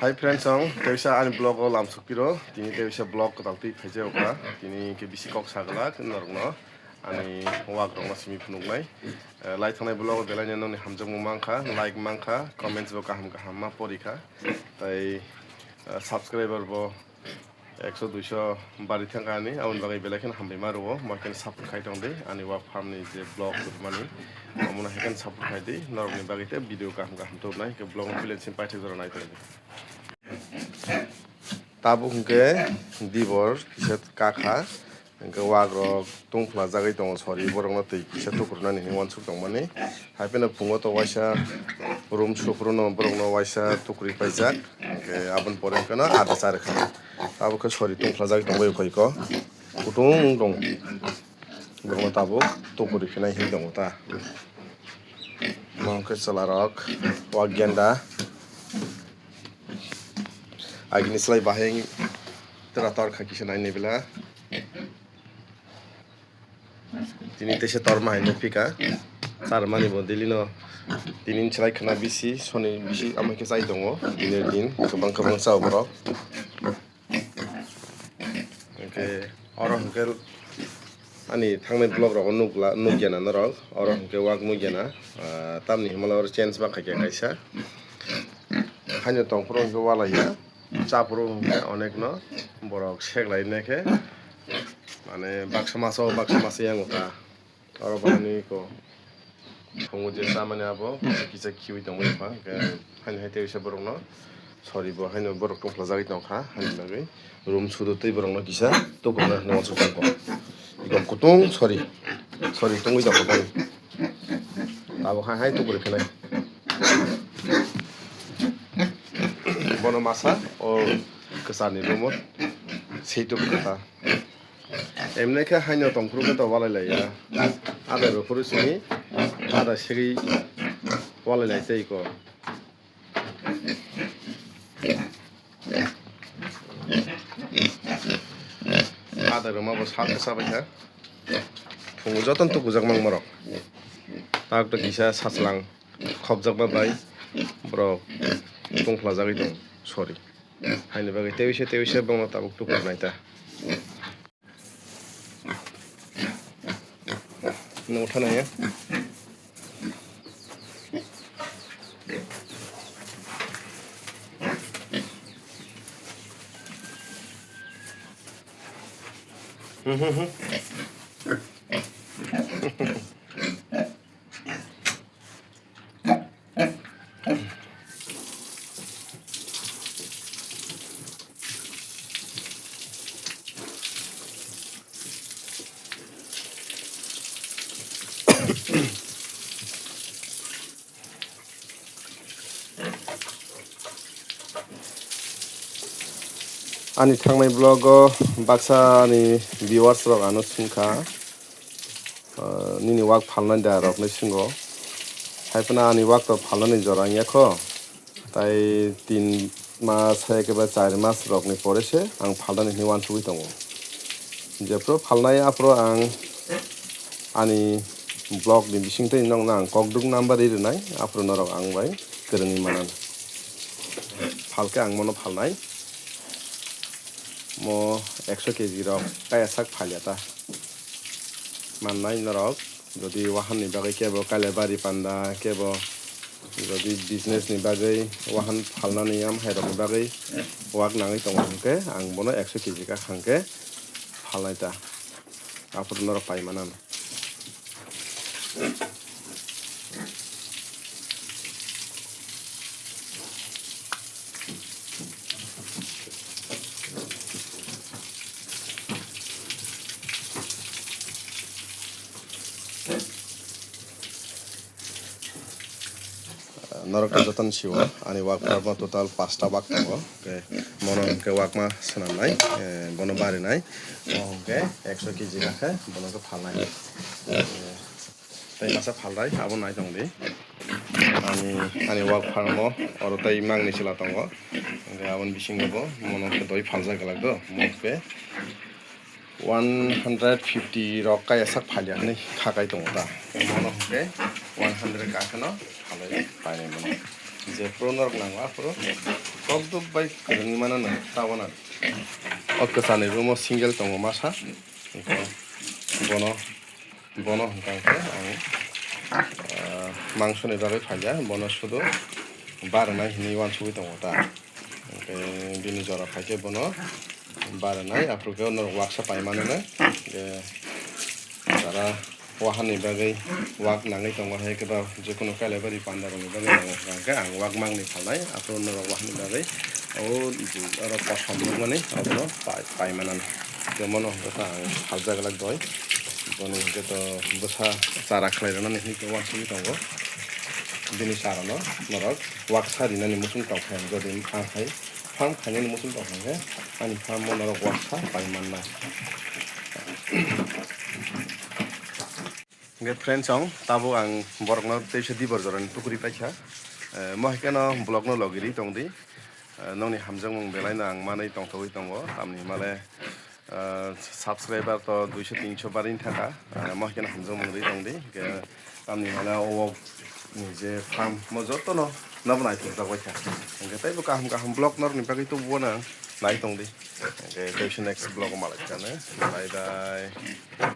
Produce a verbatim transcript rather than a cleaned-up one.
Hi friends, ang teisa ani vlog o lamsok piro. Tini teisa vlog kwtal twi phaijak kha. Tini ke bisi kok saglak norokno ani wak rokno simi phunuknai. Eh, lai thangnai vlog o belai no noni hamjakmung mankha, like mankha, comments bo kaham kaham ma porikha. Tai, eh, subscriber bo ekso duiso bari thangkha ani, aboni bagwi belai kheno hambai ma rwo, ma khe support khai tong di ani wak farm ni je vlog tubumani, omono hai khe support khai di, norokni bagwi tei video kaham kaham tubunai, hwnkhe vlog no puila simi paithak jora nai tong di. Tabuk hwnkhe dibor kisa kakha, hwnkhe wak rok tungphla jagwi tongo, sori borokno twi kisa tukrunani hinwi uansuk tongmani. Hai phano phungo to waisa room suphuru no borok no waisa tukri paijak. Hwnkhe aboni pore hwnkhe no ada cha rwkha. Abo khe sori tungphlajak tongbai ukhai ko. Kutung wng tong. Borok no tabuk tukri khinai hin tongo ta. Mo hwnkhe chwla rok wak genda. Agini slai bahai tra tor kha kisa nai nai bela. Tini teisa torma hai nukphika. Charmani bo daily no tini ni chwrai khwna bisi, soni bisi, amo khe chai tongo. Dinir din kwbang kwbang chao borok. Hwnkhe oro hwnkhe ani thangnai vlog rogo nukla, nukya na norok. Oro hwnkhe wak nukya na. Ah, tamni hwnmale oro change ma khaikha kaisa. Haino tongphuru hwnkhe walaiya. Chapuru hwnkhe onekno borok seklai nai khe, mane, baksa masa o baksa masa yango ta. Oro bahani ko phungo je chamani abo kisa kisa khiui tongwi wngkha, hwnkhe haino hai tei kisa borokno sori bo haino borok tongphlajagwi tongkha, haino bagwi room sudo tei borokno kisa tukurna hinwi uansuk tongkha. Iko kutung sori, sori tongwi tongkha tei abo hai hai tukur khenai. Bono masa o kwcharni room o seituk kwta. Emne khe haino tongphuru khe to walai laiya. Ada rw phuru simi, ada segwi walai lai tei ko. Ada rwma bo sal kwsa bai kha. Phungo jotono tukujak mang borok. Tak to kisa sachwlang khopjakma bai borok tungphlajagwi tong. Sorry. Haini bagwi tewisa tewisa bongno tabuk tukur nai ta. Nung thana ya. Ani thangnai vlog o baksa ani viewers rok ano swngkha, ah, nini wak phalnai da rok hinwi swngo. Hai phano ani wak to phalnani jora wngya kho. Tai tin mas hai khe ba char mas rokni pore se ang phalnani hinwi uansugwi tongo. Jephuru phalnai aphuru ang ani vlog ni bisingtwi nokno ang kokduk number ri rwnai, aphuru norok ang bai kwrwngwi manan. Phalkhe ang mono phalnai. Mo ekso keji rok kaya sak phalya ta. Mannai norok, jodi wahan ni bagwi kebo Kailaibari panda, kebo jodi business ni bagwi wahan phalnani, am hai rokni bagwi wak nangwi tongo hwnkhe, ang bono ekso keji kha hwnkhe phalnai ta. Aphuru norok pai manan. Norok to jotono sio, ani wak farm o total pasta wak tongo. Hwnkhe mono hwnkhe wakma swnamnai, eh, bono barinai. Mo hwnkhe ekso keji khe bono khe phalnai. Eh, tei masa phalrai, abo nai tong di. Ani, ani wak farm o oro tei mangni chwla tongo. Hwnkhe aboni bisingo bo mono hwnkhe doi phaljak glak do. Mo hwnkhe one hundred fifty rok kaya sak phalya hinwi kha kai tongo ta. Mono hwnkhe one hundred ka kheno phalwi painai mono. Je phuru norok nango aphuru kokduk bai kwrwngwi mano no tabona. O kwchani room o single tongo masa. Bono, bono hwnkha khe ang, ah, mangsoni bagwi phaikha, bono sudu barwnai hinwi uansugwi tongo ta. Hwnkhe bini jora phaikhe bono barwnai, aphuru khe norok waksa paimananai. Hwnkhe jara wahanni bagwi wak nangwi tongo, hai khe ba jikunu kailabari pandarokni bagwi nango hwnkha khe ang wak mangni phalnai, aphuru norok wahanni bagwi o oro kosom nukmani abono pai-, paimananai. Tei mono hwnkhe ta ang saljak glak doi. Boni hwnkhe to bwsa chara khlai rwnani hinwi uansugwi tongo. Bini charano norok waksa rinani muchung tong kha, jodi ang hai farm khainani muchung tong kha khe ani farm o norok waksa pai manna. Hwnkhe friends, chwng tabuk ang borokno teisa dibor jorani tukuri paikha. Eh, mo hai kheno vlog no logiri tongdi. Eh, nokni hamjakmung belaino ang manwi tongthogwi tongo, tamni hwnmale, eh, subscriber to duiso tinso baring thangkha. Eh, mo hai kheno hamjakmung rwi tongdi. Hwnkhe tamni hwnmale o wok ni je farm mo jotono nobo naithokjak baikha. Hwnkhe teibo kaham kaham vlog norokni bagwi tubuo nang nai tongdi. Hwnkhe teisa next vlog o malai kha ne. Bye bye.